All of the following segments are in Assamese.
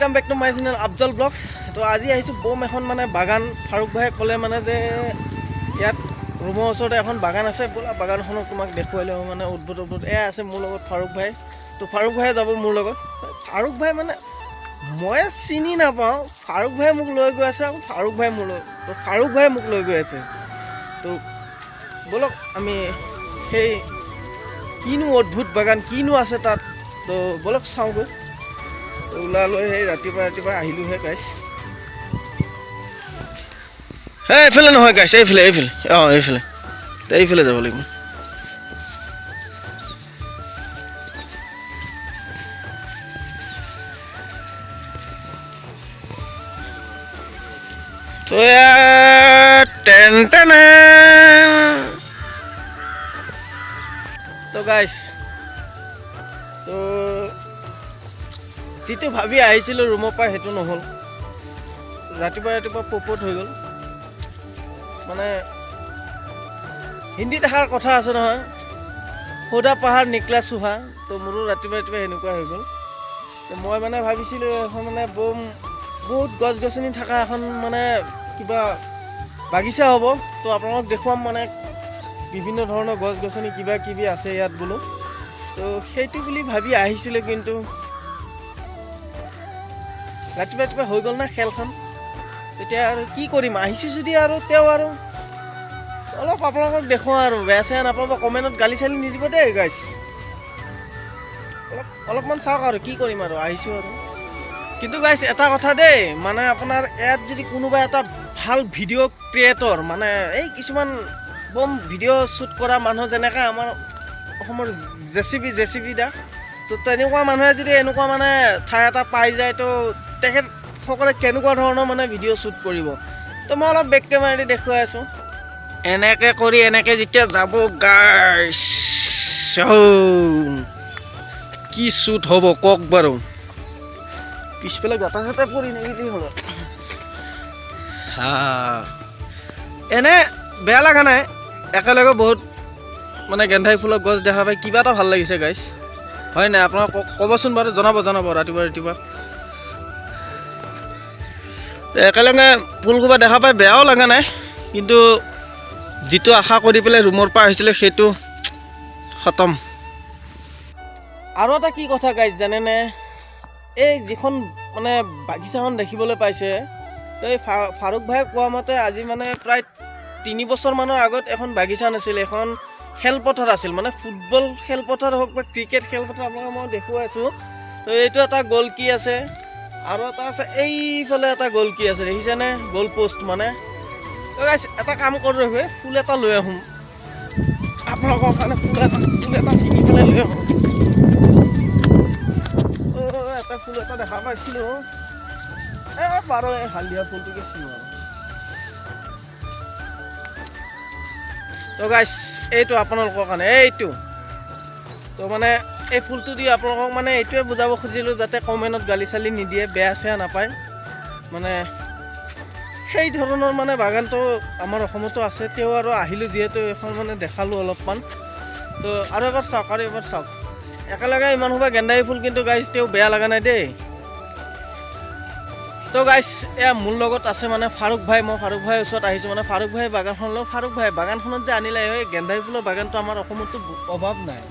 Welcome back to my channel Afzal vlogs. তো আজি আহিছোঁ বম এখন মানে বাগান। ফাৰুক ভাইয়ে ক'লে মানে যে ইয়াত ৰুমৰ ওচৰতে এখন বাগান আছে, বোলা বাগানখনক তোমাক দেখুৱাই লওঁ। মানে অদ্ভুত অদ্ভুত এয়া আছে মোৰ লগত ফাৰুক ভাই। তো ফাৰুক ভাইয়ে যাব মোৰ লগত। ফাৰুক ভাই মানে মই চিনি নাপাওঁ, ফাৰুক ভাই মোক লৈ গৈ আছে আৰু ফাৰুক ভাই মোৰ লগত, তো ফাৰুক ভাই মোক লৈ গৈ আছে। তো ব'লক আমি সেই কিনো অদ্ভুত বাগান কিনো আছে তাত, তো ব'লক চাওঁগৈ। তো ওলালোঁ, সেই ৰাতিপুৱা ৰাতিপুৱা আহিলোঁহে গাইছ। হে, এইফালে নহয় গাইছ, এইফালে এইফালে, অঁ এইফালে, তো এইফালে যাব লাগিব। তো ইয়াত টেন টেন। তো গাইছ, তো যিটো ভাবি আহিছিলোঁ ৰুমৰ পৰা সেইটো নহ'ল। ৰাতিপুৱা ৰাতিপুৱা পপত হৈ গ'ল। মানে হিন্দীত এষাৰ কথা আছে নহয়, "সৌদা পাহাৰ নিকলা চুহা"। তো মোৰো ৰাতিপুৱা ৰাতিপুৱা সেনেকুৱা হৈ গ'ল। তো মই মানে ভাবিছিলোঁ এখন মানে বম বহুত গছ গছনি থকা এখন মানে কিবা বাগিচা হ'ব, তো আপোনালোকক দেখুৱাম, মানে বিভিন্ন ধৰণৰ গছ গছনি কিবা কিবি আছে ইয়াত বোলো। তো সেইটো বুলি ভাবি আহিছিলোঁ, কিন্তু ৰাতিপুৱা ৰাতিপুৱা হৈ গ'ল না খেলখন। তেতিয়া আৰু কি কৰিম, আহিছোঁ যদি আৰু তেওঁ আৰু অলপ আপোনালোকক দেখুৱাওঁ আৰু। বেয়া চেয়া নাপাব, কমেণ্টত গালি চালি নিদিব দেই গাইছ। অলপ অলপমান চাওক আৰু, কি কৰিম আৰু, আহিছোঁ আৰু। কিন্তু গাইছ, এটা কথা দেই, মানে আপোনাৰ ইয়াত যদি কোনোবা এটা ভাল ভিডিঅ' ক্ৰিয়েটৰ, মানে এই কিছুমান বম ভিডিঅ' শ্বুট কৰা মানুহ, যেনেকৈ আমাৰ অসমৰ জেচিবি দা, তো তেনেকুৱা মানুহে যদি এনেকুৱা মানে ঠাই এটা পাই যায়, তো তেখেতসকলে কেনেকুৱা ধৰণৰ মানে ভিডিঅ' শ্বুট কৰিব? তো মই অলপ বেক কেমেৰা দি দেখুৱাই আছোঁ। এনেকৈ কৰি এনেকৈ যেতিয়া যাব গাইছ, কি শ্বুট হ'ব কওক বাৰু? পিছফালে গাঁতা চাটা পৰি নেকি যি হ'ল। হা, এনে বেয়া লগা নাই। একেলগে বহুত মানে গেন্ধাই ফুলৰ গছ দেখা পাই কিবা এটা ভাল লাগিছে গাইছ, হয় নাই? আপোনাক ক'বচোন বাৰু, জনাব জনাব। ৰাতিপুৱা ৰাতিপুৱা তো একেলগে ফুলসোপা দেখা পাই বেয়াও লগা নাই, কিন্তু যিটো আশা কৰি পেলাই ৰুমৰ পৰা আহিছিলে সেইটো খতম। আৰু এটা কি কথা গাইছ জানেনে? এই যিখন মানে বাগিচাখন দেখিবলৈ পাইছে, তো এই ফাৰুক ভাইয়ে কোৱা মতে আজি মানে প্ৰায় 3 বছৰমানৰ আগত এখন বাগিচা নাছিল, এখন খেলপথাৰ আছিল। মানে ফুটবল খেলপথাৰ হওক বা ক্ৰিকেট খেলপথাৰ, আপোনাক মই দেখুৱাই আছোঁ। তো এইটো এটা গ'লকি আছে আৰু এটা আছে এইফালে, এটা গ'লকি আছে, দেখিছেনে? গ'ল পোষ্ট মানে। তো গাইছ, এটা কাম কৰোঁ ৰ'ব, ফুল এটা লৈ আহোঁ আপোনালোকৰ কাৰণে। ফুল এটা ছিঙি পেলাই লৈ আহোঁ। অ', এটা ফুল এটা দেখা পাইছিলোঁ। এ বাৰু, এই হালধীয়া ফুলটোকে ছিঙো আৰু। তো গাইছ, এইটো আপোনালোকৰ কাৰণে এইটো। তো মানে এই ফুলটো দি আপোনালোকক মানে এইটোৱে বুজাব খুজিলোঁ, যাতে কমেণ্টত গালি চালি নিদিয়ে, বেয়া চেয়া নাপায়। মানে সেই ধৰণৰ মানে বাগানটো আমাৰ অসমতো আছে। তেওঁ আৰু আহিলোঁ যিহেতু এখন মানে দেখালোঁ অলপমান। তো আৰু এবাৰ চাওক, আৰু এবাৰ চাওক। একেলগে ইমান সোপা গেন্দাই ফুল, কিন্তু গাইছ, তেওঁ বেয়া লগা নাই দেই। তো গাইছ, এয়া মোৰ লগত আছে মানে ফাৰুক ভাই। মই ফাৰুক ভাইৰ ওচৰত আহিছোঁ, মানে ফাৰুক ভাই বাগানখন লওঁ। ফাৰুক ভাই, বাগানখনত যে আনিলে, এই গেন্দাই ফুলৰ বাগানটো আমাৰ অসমতো অভাৱ নাই।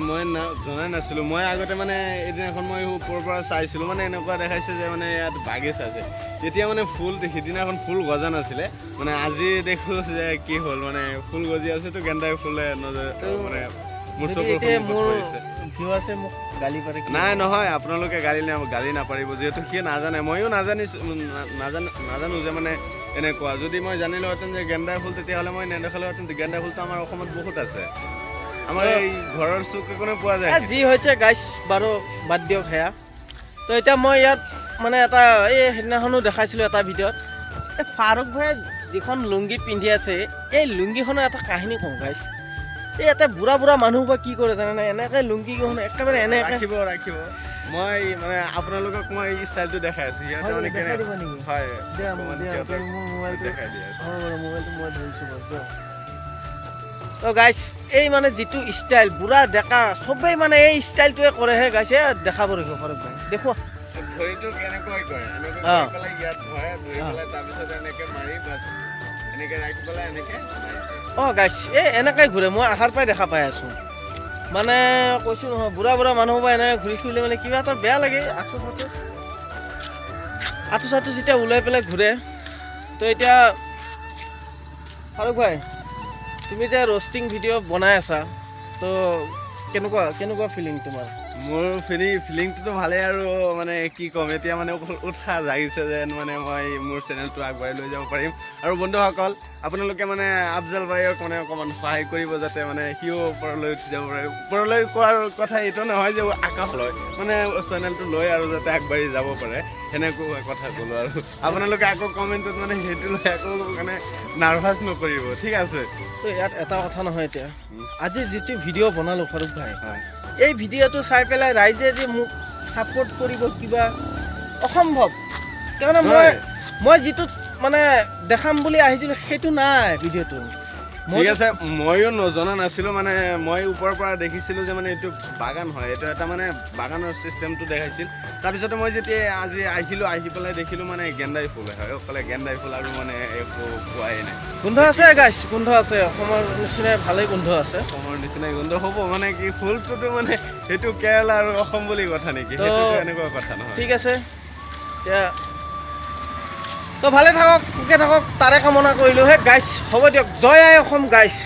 মই জনাই নাছিলোঁ। মই আগতে মানে এদিনাখন মই ওপৰৰ পৰা চাইছিলোঁ, মানে এনেকুৱা দেখাইছে যে মানে ইয়াত বাগিচা আছে। তেতিয়া মানে ফুল সিদিনাখন ফুল গজা নাছিলে। মানে আজি দেখোঁ যে কি হ'ল, মানে ফুল গজি আছে। তো গেন্দাই ফুলে নজৰ মানে মোৰ যদি চকুৰ এতিয়া সন্মুখত মোৰ পৰিছে। ভিউৱাৰ্ছে মোক গালি পাৰে কি? নাই, নহয়, আপোনালোকে গালি নাপাৰিব, যিহেতু সি নাজানে, ময়ো নাজানিছোঁ, নাজানো যে মানে এনেকুৱা। যদি মই জানিলোহেঁতেন যে গেন্দাই ফুল, তেতিয়াহ'লে মই নেদেখালোহেঁতেন। গেন্দাই ফুলটো আমাৰ অসমত বহুত আছে, আমাৰ এই ঘৰৰ চুকে কোণে পোৱা যায়। যি হৈছে গাইছ, বাৰু বাদ দিয়ক সেয়া। তো এতিয়া মই ইয়াত মানে এটা এই সেইদিনাখনো দেখাইছিলোঁ এটা ভিডিঅ'ত, এই ফাৰুক ভাইয়ে যিখন লুংগি পিন্ধি আছে, এই লুংগিখনৰ এটা কাহিনী কওঁ গাইছ। এই ইয়াতে বুঢ়া বুঢ়া মানুহ বা কি কৰে জানেনে? এনেকৈ লুংগিখন একেবাৰে এনেকৈ ৰাখিব ৰাখিব, মই মানে আপোনালোকক মই এই ষ্টাইলটো দেখাই আছো। সিহঁতে হয় মানে নেকি? দেখাই কেনে দিবা নেকি? হয়। দিয়া, অকণমান দিয়া, সিহঁতক তুমি মোৰ মোবাইলটো দেখাই দি আছো। হ'ব বাৰু, মোবাইলটো মই ধৰিছোঁ বাৰু, দিয়া। তো গাইছ, এই মানে যিটো ষ্টাইল, বুঢ়া ডেকা চবেই মানে এই ষ্টাইলটোৱে কৰেহে গাইছে। দেখাব ৰখিব ফাৰুক ভাই, দেখুৱা। ভৰিটো কেনেকৈ কৰে, এনেকৈ কৰি পেলাই ইয়াত ধৰে, ধৰি পেলাই তাৰপিছত এনেকে মাৰি, বাছ এনেকে ৰাখি পেলাই এনেকে মাৰি দিয়ে। অঁ গাইছ, এই এনেকৈ ঘূৰে, মই অহাৰ পৰাই দেখা পাই আছোঁ। মানে কৈছোঁ নহয়, বুঢ়া বুঢ়া মানুহৰ এনেকৈ ঘূৰি ফুৰিলে মানে কিবা এটা বেয়া লাগে। আঁঠু চাঠু যেতিয়া ওলাই পেলাই ঘূৰে। তো এতিয়া ফাৰুক ভাই, তুমি যে ৰষ্টিং ভিডিঅ' বনাই আছা, তো কেনেকুৱা কেনেকুৱা ফিলিং তোমাৰ? মোৰ ফিলিংটোতো ভালেই আৰু মানে কি ক'ম, এতিয়া মানে অকল উৎসাহ জাগিছে যেন মানে মই মোৰ চেনেলটো আগবঢ়াই লৈ যাব পাৰিম। আৰু বন্ধুসকল, আপোনালোকে মানে আফজাল ভাইক মানে অকণমান সহায় কৰিব, যাতে মানে সিও ওপৰলৈ উঠি যাব পাৰে। ওপৰলৈ কোৱাৰ কথা এইটো নহয় যে আকাশলৈ, মানে চেনেলটো লৈ আৰু যাতে আগবাঢ়ি যাব পাৰে, সেনেকুৱা কথা ক'লোঁ। আৰু আপোনালোকে আকৌ কমেণ্টত মানে সেইটো লৈ আকৌ মানে নাৰ্ভাছ নকৰিব, ঠিক আছে? তো ইয়াত এটা কথা নহয়, এতিয়া আজি যিটো ভিডিঅ' বনালোঁ ফাৰুক ভাই, হয়। এই ভিডিঅ'টো চাই পেলাই ৰাইজে যে মোক ছাপোৰ্ট কৰিব কিবা অসম্ভৱ। কিয়নো মই মই যিটো মানে দেখাম বুলি আহিছিলোঁ, সেইটো নাই ভিডিঅ'টো মই। ঠিক আছে, ময়ো নজনা নাছিলোঁ। মানে মই ওপৰৰ পৰা দেখিছিলোঁ যে মানে এইটো বাগান হয়, এইটো এটা মানে বাগানৰ চিষ্টেমটো দেখাইছিল। তাৰপিছতে মই যেতিয়া আজি আহিলোঁ, আহি পেলাই দেখিলোঁ মানে গেন্দাই ফুল হয়, অকলে গেন্দাই ফুল আৰু মানে একো পোৱাই নাই। গোন্ধ আছে গাইছ, গোন্ধ আছে, অসমৰ নিচিনাই ভালেই গোন্ধ আছে। অসমৰ নিচিনাই গোন্ধ হ'ব মানে কি, ফুলটোতো মানে সেইটো কেৰেলা আৰু অসম বুলি কথা নেকি? সেইটোতো এনেকুৱা কথা নহয়। ঠিক আছে, এতিয়া তো ভালে থাকক, সুখে থাকক, তাৰে কামনা কৰিলোঁ হে গাইছ। হ'ব দিয়ক, জয় আই অসম গাইছ।